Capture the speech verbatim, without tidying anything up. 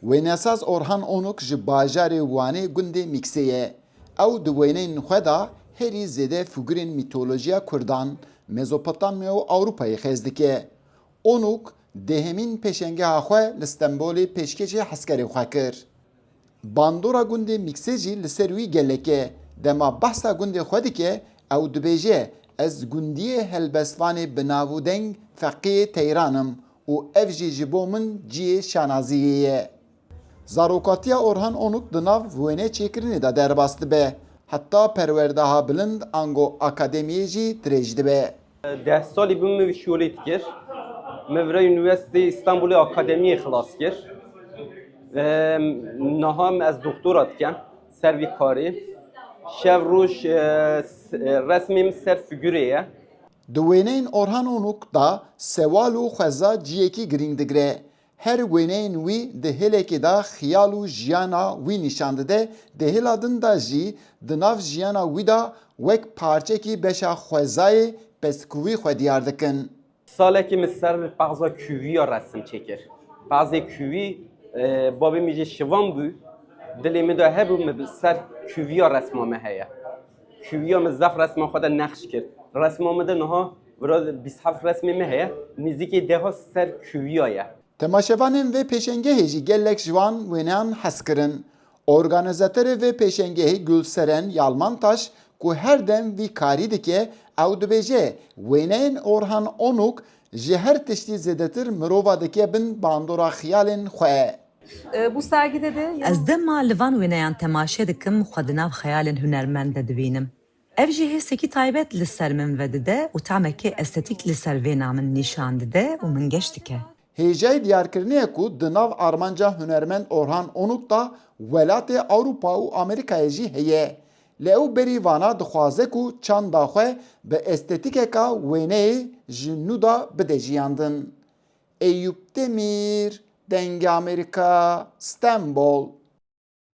Wênesaz Orhan Onuk ji bajarê Wanê gundê Mîksê ye. Ew di wêneyên xwe de herî zêde figurên mîtolojiya Kurdan, Mezopotamya û Ewropayê xêz dike. Onuk dehemîn pêşengeha xwe li Stenbolê pêşkêşê heskerê xwe kir. Bandora gundê Mîksê jî li ser wî gelek e. Dema behsa gundê xwe dike, ew dibêje, Ez gundiyê helbestvanê bi nav û deng Feqiyê Teyran im û ev jî ji bo min cihê şanaziyê ye. Zarokatiya Orhan Onuk di nav wêne çêkirinê de derbas dibe. Heta perwerdeha bilind ango akademiyê jî dirêj dibe. Deh salî bû min vî şolê dikir. Min vira Unîversîteyê Îstanbulê akademiyê xilas kir. Em, Niha min ez doktora dikem ser vî karê. Şev roj e, s- e, resmê min ser figurê ye. Di wêneyên Orhan Onuk de sewal û xweza ciyekî girîng digire. Her wêneyên wî di hêlekê de xiyal û jiyana wî nîşan dide, di hêla din de jî di nav jiyana wî de wek parçekî beşa xwezayê pestkûvî xwe diyar dikin. Salekî min ser paqza kûviya resim çêkir. Paqzê kûvî e, babê min jê şivan bû. Dilê min de hebû min bi ser kûviya resma me heye. Kûviya min zaf resma xwe de nexş kir. Resma min de niha vira bîst heft resmê min heye. Nêzîkî deha ser kûviya ye. Temaşevanên vê pêşengehê jî gelek ji wan wêneyan hez kirin. Organîzatorê vê pêşengehê Gulseren Yalmantaş ku her dem vî karî dike, ew dibêje, wêneyên Orhan Onuk ji her tiştî zêdetir mirova dike bin bandora xiyalên xwe. E, bu sergide de Ez dema li van wêneyan temaşe dikim, xwe di nav xeyalên hunermend de dibînim. Ev jî hêsekî taybet li ser min vedide û tamekê estetîk li ser vêna min nîşan dide û min geş dike. Hêjayî diyarkirinê ye ku di nav armanca hunermend Orhan Onuk de welatê Ewropa û Amerîkayê jî heye. Lê ew berî vana dixwaze ku çanda xwe bi estetîkeka wêneyê ji nû de bide jiyandin. Eyûp Demîr, Dengê Amerîka, Stenbol.